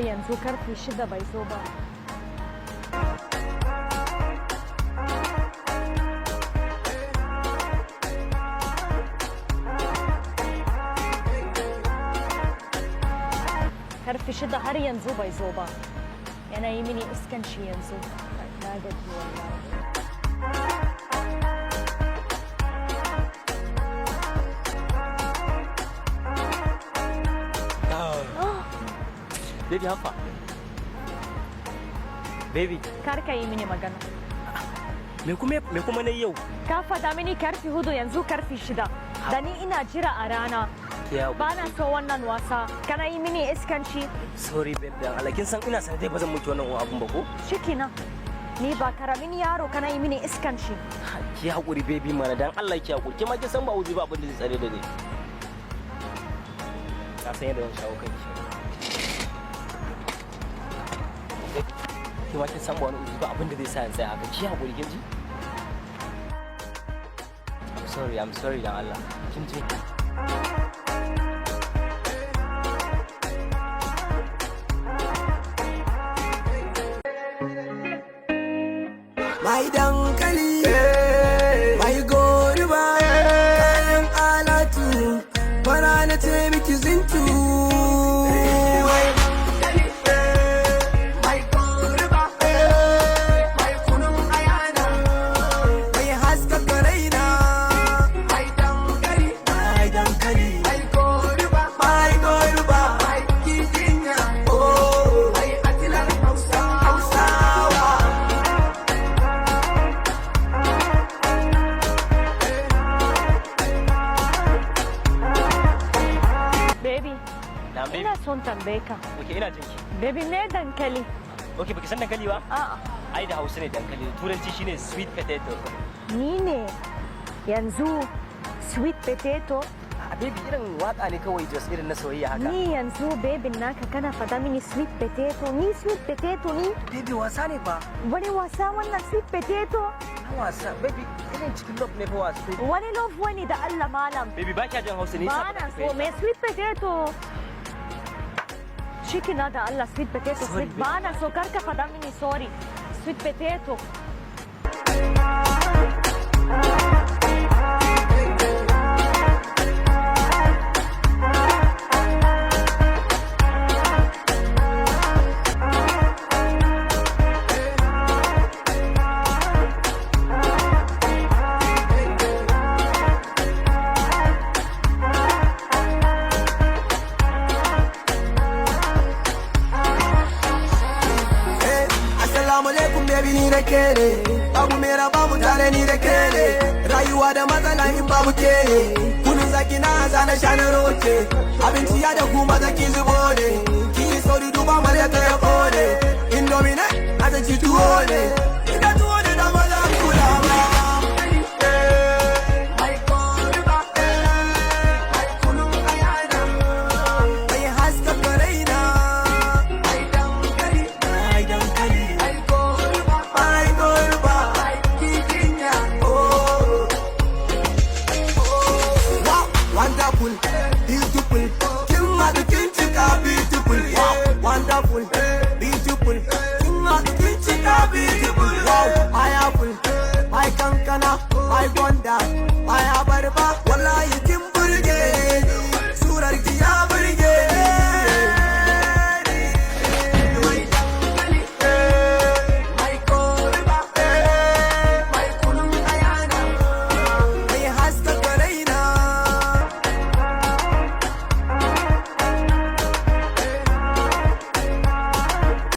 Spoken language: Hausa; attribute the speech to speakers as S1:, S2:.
S1: Yanzu karfe 6 bai zo ba. Karfe 6 har yanzu bai zo ba. Yana yi mini iskanci yanzu. Na gaji wallahi.
S2: Baby, haka. Baby,
S1: Kar ka yi mini magana.
S2: Me kuma na yau?
S1: Ka fada mini karfe 4, yanzu karfe 6. Da ni ina jira a rana.
S2: Ki haƙuri.
S1: Ba na so wannan wasa. Kana yi mini iskanci.
S2: Sorry babe, dan Allah, kin san ina sanar dai ba zan miki wannan abun ba ko?
S1: Shikina. Ni ba karamin yaro, kana yi mini iskanci.
S2: Ki haƙuri baby mana, dan Allah ki haƙuri. Ki ma kin san ba uzi ba abin da zai tsare da ni. Na san yadda zan shawo kanki. Ki ma kin san ba wani uzi ba abin da zai sa in tsaya haka. Ki haƙuri, kin ji? I'm sorry, I'm sorry, dan Allah. Kin ji?
S3: Mai dankali, mai goruba, kayan alatu, fara na ce miki zintu. Mai dankali, mai goruba, mai kunun ayana, mai haskaka raina. Mai dankali, mai dankali, mai goruba, mai goruba, mai giginya, oh, mai atilar Hausa, Hausawa.
S1: Baby,
S2: Na baby.
S1: ina son tambaye ka.
S2: Okay, ina jinki.
S1: Baby, me dankali?
S2: Okay, baki san dankali ba?
S1: A'a.
S2: Ai da Hausa ne dankali, Turanci shine sweet potato.
S1: Ni ne yanzu sweet potato?
S2: A baby, irin waka ne kawai, just irin na soyayya haka.
S1: Ni yanzu baby naka, kana fada mini sweet potato? Ni sweet potato ni?
S2: Baby, wasa ne fa.
S1: Wani wasa wannan sweet potato?
S2: Na wasa baby, irin cikin love ne fa wasa, baby.
S1: Wani love wani da Allah malam.
S2: Baby, ba kya jin Hausa ne?
S1: Ba na so me sweet potato. Shikina da Allah, sweet potato.
S2: Sorry,
S1: sweet, ba na so, kar ka fada mini sorry. Sweet potato.
S3: Eh, assalamu alaikum baby, ni da ke ne. Babu mai raba mu tare, ni da ke ne. Rayuwa da matsala in babu ke ne. Kunun zaki na zana sha na roce. Abinci ya da kuma zaki zubo ne. Kin yi sauri, duba mara ta ya kone. Indomie ne, na ta ci tuwo ne.